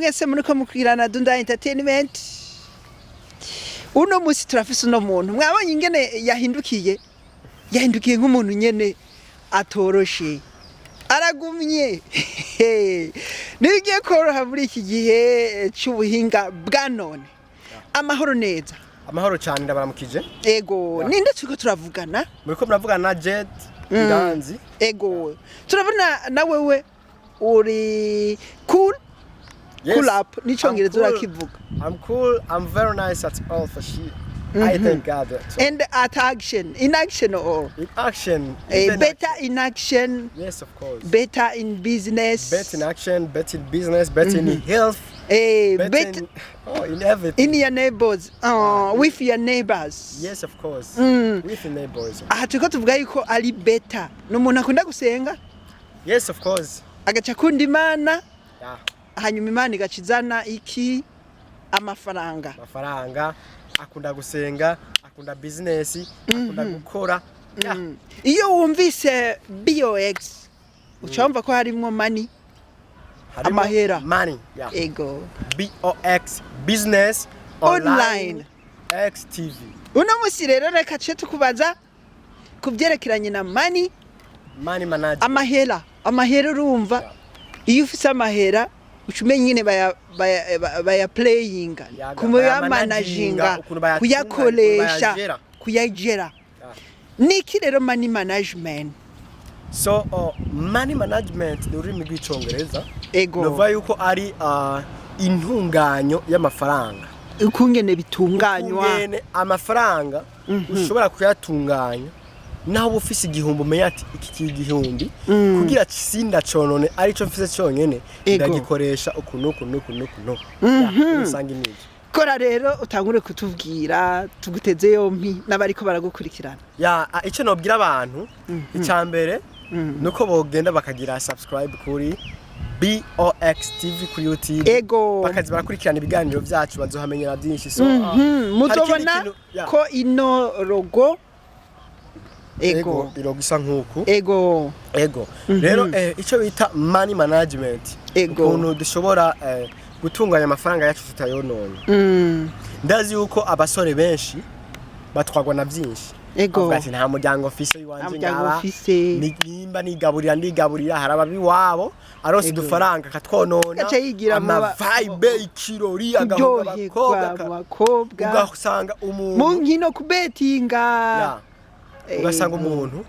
Mwese muriko mukwirana Dunda Entertainment. Uno musi turafise uno muntu, mwabonye ingene yahindukiye, yahindukiye nk'umuntu nyene atoroshe, aragumye. Ntibigiye koroha muri iki gihe c'ubuhinga bwa none. Amahoro neza? Amahoro cyane, ndabaramukije. Ego. Yeah. Ninde turiko turavugana? Muriko muravugana na Jet Iranzi. Ego, turabona na wewe uri cool. Yes. Cool up n'icongereza. I'm cool. Urakivuga. I'm cool, I'm very nice at all for sure. I thank God. So, And at action, in action or in action. Even better action. In action. Yes, of course. Better in business. Better in action, better in business, better in health, better better in, oh, in everything. In your neighbors, with your neighbors. Yes, of course. With the neighbors. Aha turiko tuvuga yuko ari better, ni umuntu akunda gusenga. Yes, of course. Agaca akunda Imana. Hanyuma Imana igaca izana iki? Amafaranga. Amafaranga, akunda gusenga, akunda business, akunda gukora. Yeah. Iyo wumvise BOX uca wumva ko harimwo money. Harimo Amahera. money. Yeah. Ego. BOX, business online. Online XTV. Uno musi rero reka tuce tukubaza ku byerekeranye na money. Money management. Amahera, amahera, urumva iyo ufise amahera uca umenya nyine baya playinga, Yaga, kuyamanaginga, bayamanaginga, ukuntu bayatunga, kuyakoresha, ukuntu bayagera. Kuyagera. Yeah. Niki rero money management? So money management ni ururimi rw'Icongereza. Ego. Novuga yuko ari intunganyo y'amafaranga. Ukungene bitunganywa. Ukungene amafaranga ushobora kuyatunganya, naho uba ufise 1000, umenya ati iki kiri 1000, kugira sinda conone arico mfise cyonyene, ndagikoresha uku nuku nuku nuku nuku. Yeah, usanga nivyo. Kora rero utangure kutubwira, tuguteze yompi n'abariko baragukurikirana. Ya, icyo nobwira abantu, icya mbere nuko bogenda bakagira subscribe kuri BOX TV kuri YouTube. Bakaza barakurikirana ibiganiro byacu, bazohamenyera byinshi. So hari ikindi Muzobona ya. ko ino logo, ego. Ego, ilogo isa nkuku. Ego. Ego rero, icyo bita money management, ukuntu dushobora gutunganya amafaranga yacu tutayonona. Ndazi yuko abasore benshi batwagwa na byinshi. Bavuga ati nta muryango mfise Nta iwanje, muryango ngaba mfise. Nimba nigaburira, ndigaburira. Hari ababi iwabo aronse udufaranga akatwonona. Gaca yigira mu Ama vibe, ikirori, agahunga kuryoherwa abakobwa, mu bakobwa, ugasanga mu umuntu nkino, kubetinga. Ya, ugasanga umuntu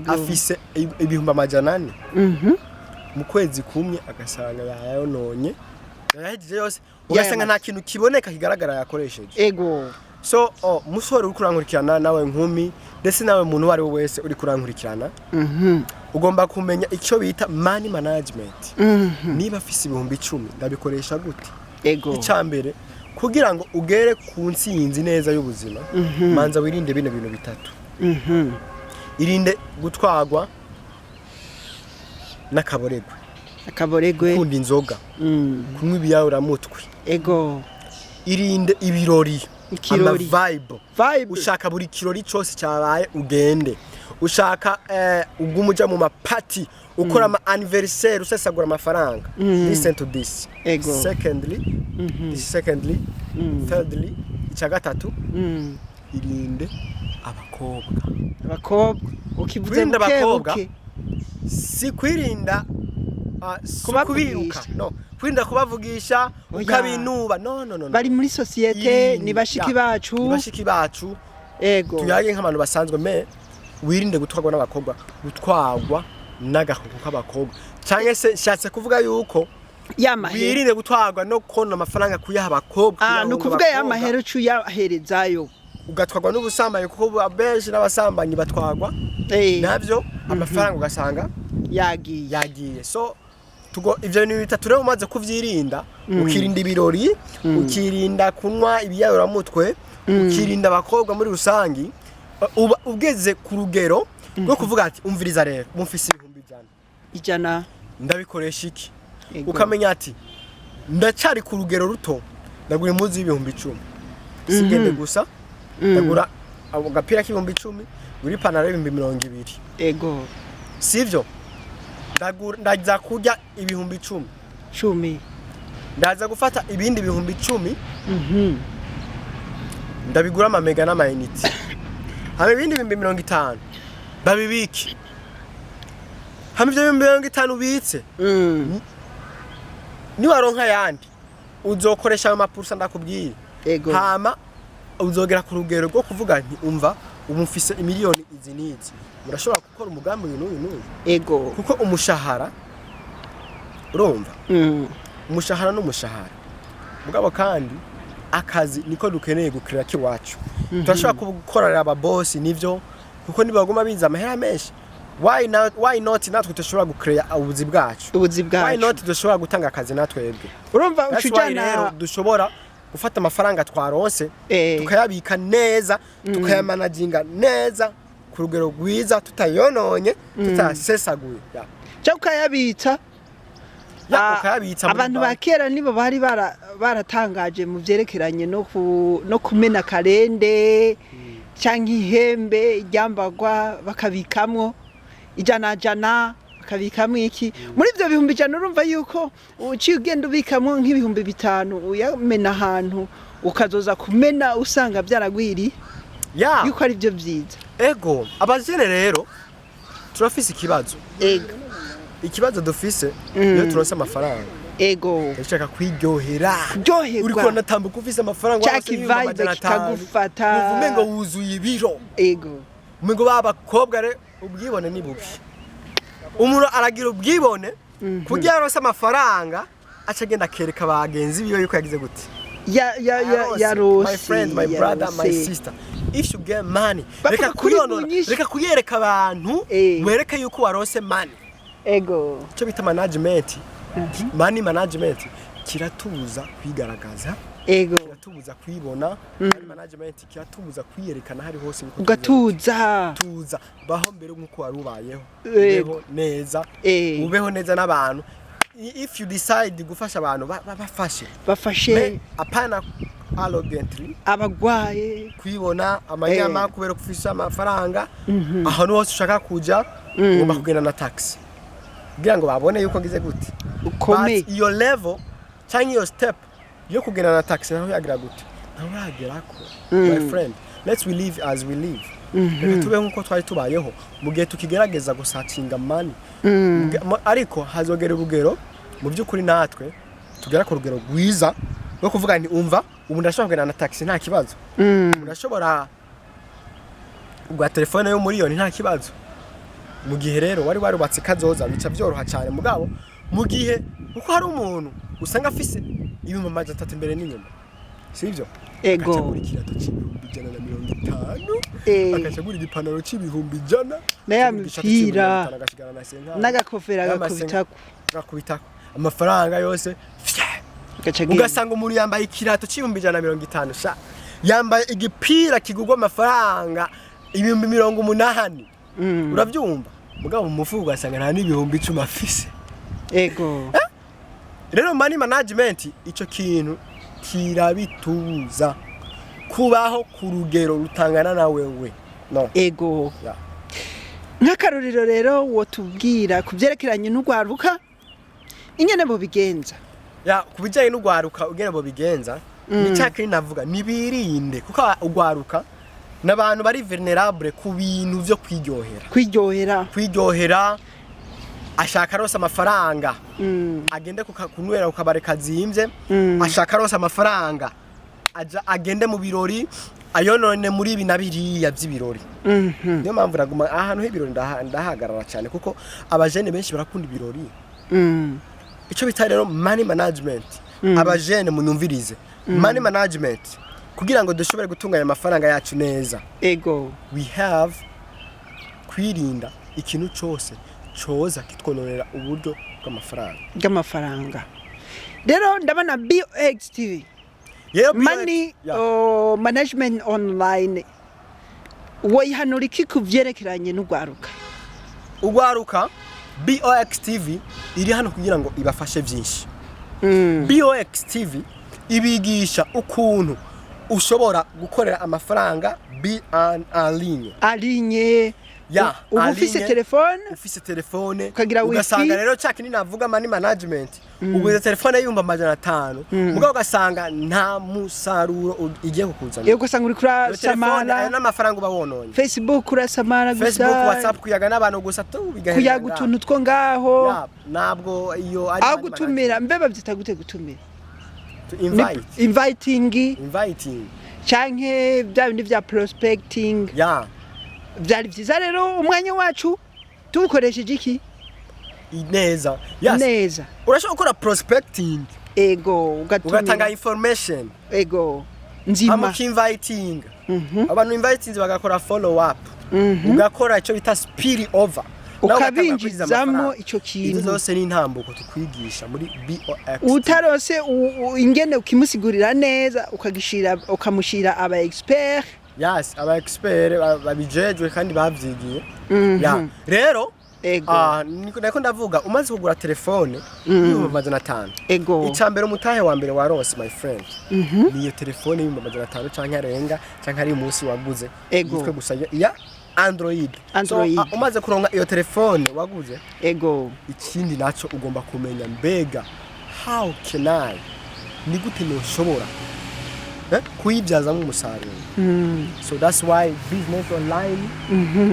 afise 400,000 mu kwezi kumwe, agasanga yayononye, yayahejeje yose, ugasanga nta kintu kiboneka kigaragara yakoresheje. So musore uri kurankurikirana, nawe nkumi, ndetse nawe muntu uwo ari we wese uri kurankurikirana, ugomba kumenya icyo bita money management. Niba afise 10,000, ndabikoresha gute? Icya mbere, kugira ngo ugere ku ntsinzi neza y'ubuzima, manza wirinde bino bintu bitatu. Irinde gutwagwa n'akaboregwe. Akaboregwe. Gukunda inzoga, kunywa ibiyawuramutwe. Irinde ibirori. Ikirori. Ama vibe. Vibe. Ushaka buri kirori cyose cyabaye ugende, ushaka ugume uja mu mapati, ukora ama anniversaire, usesagura amafaranga. Listen to this. Secondly, this, secondly, thirdly, icya gatatu, irinde abakobwa. Abakobwa ukivuze Kwirinda buke abakobwa, buke. Si kwirinda, si Kubavugisha. kubiruka, no kwirinda kubavugisha, Oya. ukabinuba, no, no, no, no. Bari muri sosiyete, ni bashiki ya, bacu. Ni bashiki bacu. Tuyage nk'abantu basanzwe, me wirinde gutwarwa n'abakobwa, gutwarwa n'agahugu k'abakobwa, cyangwa se nshatse kuvuga yuko Ya mahera. wirinde gutwarwa no kubona amafaranga, kuyaha abakobwa, Ah, ni kuyahunga ukuvuga ya abakobwa. mahera uca uyaherezayo. Ugatwarwa n'ubusambanyi, kuko benshi n'abasambanyi batwarwa nabyo amafaranga, ugasanga yagiye. Yagiye. So tugo ivyo bintu bitatu rero umaze kuvyirinda, ukirinda ibirori, ukirinda kunywa ibiyayuramutwe, ukirinda abakobwa muri rusangi, uba ugeze ku rugero rwo kuvuga ati umviriza rero, mufise 100,000, 100. Ndabikoresha iki? Ego. Ukamenya ati ndacari ku rugero ruto, ndagura impuzu y'10,000, singende gusa, ndagura agapira k'10,000, ngura ipantaro y'20,000. Sivyo? Ndagura, ndaza kurya 10,000. 10. Ndaza gufata ibindi 10,000, ndabigura ama méga n'ama unités, hama ibindi 50,000 babibike. Hama ivyo 50,000 ubitse, niwaronka ayandi uzokoresha ayo ma pourcent ndakubwiye. Hama uzogera ku rugero rwo kuvuga nti: "Umva, ubu mfise imiliyoni izi n'izi, murashobora gukora umugambi uyu n'uyu n'uyu." Kuko umushahara, urumva, umushahara n'umushahara, mugabo kandi akazi niko dukeneye gukira kiwacu. Turashobora gukorera ababosi nivyo, kuko nibaguma biza amahera menshi, why not? Why not natwe tudashobora gucrea ubuzi bwacu? Ubuzi Why bwacu. not dushobora gutanga akazi natwebwe? Urumva, That's why ucujana. rero dushobora gufata amafaranga twaronse, tukayabika neza, tukayamanaginga neza ku rugero rwiza, tutayononye, tutayasesaguye. Ya. Cyangwa ukayabitsa. Ya, Ah, ukayabitsa muri abantu ba banki. kera nibo bari baratangaje mu vyerekeranye no kumena karende cyangwa ihembe ryambagwa, bakabikamwo ijana jana, bakabikamwo iki muri ibyo 100,000. Urumva yuko uciye ugenda ubikamwo nk'5,000, uyamena ahantu, ukazoza kumena usanga byaragwiriye, yuko ari byo byiza. Ego, abajene rero turafise ikibazo. Ikibazo dufise, iyo turonse amafaranga, dushaka kwiryohera. Kuryoherwa. Uriko uranatambuka ufise amafaranga, Ca warose n'ibihumbi kivibe 500, kikagufata. wumva umengo wuzuye ibiro. Umengo ba bakobwa re, ubwibone ni bubi. Umuntu aragira ubwibone kugira aronse amafaranga, aca agenda akereka bagenzi biwe yuko yagize gute? Ya, yarose. My friend, my brother, my Yarose. sister, if you get money, Bavuga reka kuri kuyonona, bunyishe. reka kuyereka abantu, wereke yuko warose money. Icyo bita management, money management kiratubuza kwigaragaza, kiratubuza kwibona. Money management kiratubuza kwiyerekana hari hose yuko Ugatuza. tuza baho mbere nk'uko wari ubayeho. Ubeho neza, ubeho neza n'abantu. If you decide gufasha abantu, bafashe. Bafashe. Apana arrogantly. Abagwaye. Kwibona amanyama kubera ko ufise amafaranga, ahantu hose ushaka kuja ugomba kugenda na taxi kugira ngo babone yuko ngize gute. Ukomeye. But iyo level cyangwa iyo step yo kugenda na taxi naho yagira gute, naho uragerako. My friend, let's we live as we live. Reka tubeho nkuko twari tubayeho mu gihe tukigerageza gusacinga money. Ariko hazogera urugero mu by'ukuri natwe tugera ku rugero rwiza rwo kuvuga nti: "Umva, ubu ndashobora kugenda na taxi, nta kibazo. Ubu ndashobora kugura telefone yo miliyoni, nta kibazo." Mu gihe rero wari warubatse kazoza, bica byoroha cyane. Mugabo mu gihe kuko hari umuntu usanga afise 300,000 imbere n'inyuma, sibyo? Ego. Agaca agura ikirato c'150,000, agaca agura igipantaro c'100,000, Na ya agura igishati c'ibihumbi mipira. 50, agashigana na senkani. N'agakofero N'amasenga. agakubitako. Agakubitako amafaranga yose, fya! Gaca agenda. Ugasanga umuntu yambaye ikirato c'150,000, sha, yambaye igipira kigurwa amafaranga 80,000. Urabyumva? Mugabo mu mufuko ugasanga nta n'10,000 afise. Rero money management, ico kintu kirabitubuza kubaho ku rugero rutangana na wewe, no. Yeah. Nk'akarorero rero, wotubwira ku byerekeranye n'urwaruka ingene bobigenza? Ya, ku bijyanye n'urwaruka ugena bobigenza, ni cya kintu navuga, nibirinde, kuko urwaruka ni abantu bari vulnerable ku bintu vyo kwiryohera. Kwiryohera. Kwiryohera, ashaka arose amafaranga, agende kunywera ku kabari kazimvye. Ashaka arose amafaranga, aja agende mu birori, ayonone muri ibi na biriya by'ibirori. Niyo mpamvu naguma ahantu h'ibirori ndahagarara cyane, kuko abajene benshi barakunda ibirori. Icyo bita rero money management, abajene munyumvirize, money management, kugira ngo dushobore gutunganya amafaranga yacu neza, we have kwirinda ikintu cyose coza kitwononera uburyo bw'amafaranga. Bw'amafaranga. Rero ndabona BOX TV, Rero money management online, woyihanura iki ku vyerekeranye n'urwaruka? Urwaruka, BOX TV iri hano kugira ngo ibafashe byinshi. BOX TV ibigisha ukuntu ushobora gukorera amafaranga bi en ligne. Alinye. Ya, Uba ufise en ligne, telefone. Ufise telefone, Ukagira wifi. Ugasanga rero ca kinini navuga, money management, uguze telefone y'500,000, mugabo ugasanga nta musaruro igiye kukuzanira. Yego, ugasanga uriko Iyo telefone, ayo urasamara. n'amafaranga uba wononye. Facebook urasamara gusa. Facebook, WhatsApp, kuyaga n'abantu gusa tu bigaherera Kuyaga ngaho. utuntu two ngaho. Ya, ntabwo iyo ari Aho money gutumira, mbe bavyita gute gutumira? management. To invite. Inviting. Inviting. Canke bya bindi vya prospecting. Ya. Vyari vyiza rero, umwanya wacu tuwukoresheje iki? Neza, yes. Neza. Urashobora gukora prospecting. Ego, ugatumira. Ugatanga information. Ego, nzima. Hama ukinviting abantu, inviting bagakora follow up, ugakora icyo bita spill over. Nawe ugatanga kwinjiza Ukabinjizamo amafaranga. ico Izo kintu. zose ni intambuko tukwigisha muri BOX. Utarose ingene ukimusigurira neza, ukagishira, ukamushira aba expert. Yes, aba expert babijejwe kandi bavyigiye. Ya, rero niko ndavuga, umaze kugura telefone y'500,000, icya mbere, umutahe wa mbere waronse, my friend, niyo telefone y'500,000 canke arenga canke ari umunsi waguze, yitwe gusa ya Android. Android. So, umaze kuronka iyo telefone waguze, ikindi naco ugomba kumenya, mbega how can I, ni gute noshobora kuyibyazamo umusaruro? So that's why business online,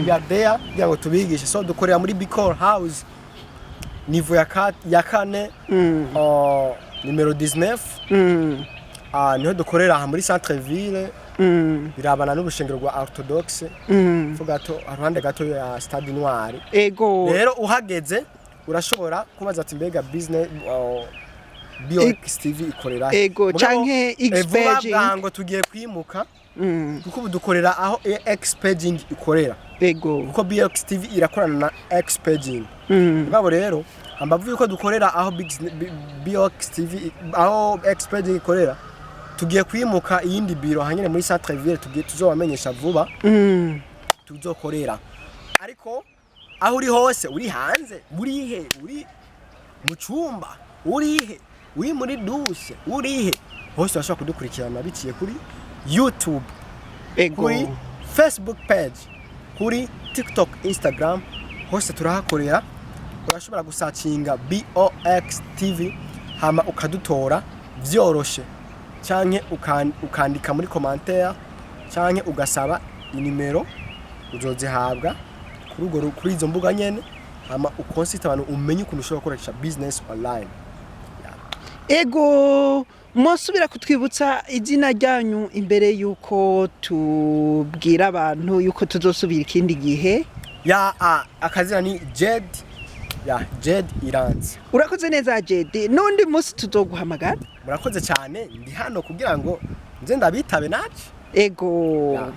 we are there kugira ngo tubigishe. So dukorera muri Bicol House, niveau ya kane, nimero 19. Niho dukorera, aha muri centre ville, birabana n'urushengero rwa Orthodoxe, fo gato, haruhande gato ya Stade Intwari. Rero uhageze urashobora kubaza ati: "Mbega business BOX TV ikorera he?" Ego, Mugabo, canke vuba Xpaging. bwango tugiye kwimuka, kuko ubu dukorera aho Xpaging ikorera, kuko BOX TV irakorana na Xpaging. Mugabo rero ambavu yuko dukorera aho BOX TV, aho Xpaging ikorera, tugiye kwimuka iyindi biro hanyine muri centre ville, tugiye tuzobamenyesha vuba tuzokorera. Ariko aho uri hose, uri hanze, urihe, uri mu cyumba, urihe, uri muri douche, urihe hose, urashobora kudukurikirana biciye kuri YouTube, kuri Facebook page, kuri TikTok, Instagram, hose turahakorera. Urashobora gusacinga BOX TV hama ukadutora vyoroshe, canke ukandika muri commentaire, canke ugasaba inimero, uzozihabwa kuri urwo kuri izo mbuga nyene, hama ukonsita abantu, umenye ukuntu ushobora gukoresha business online. Ego, mwosubira kutwibutsa izina ryanyu imbere yuko tubwira abantu yuko tuzosubira ikindi gihe? Ya, akazina ni Jed, ya Jed Iranzi. Urakoze neza, Jed, n'undi munsi tuzoguhamagara. Murakoze cyane, ndi hano kugira ngo nze ndabitabe naje. Ego. Ya.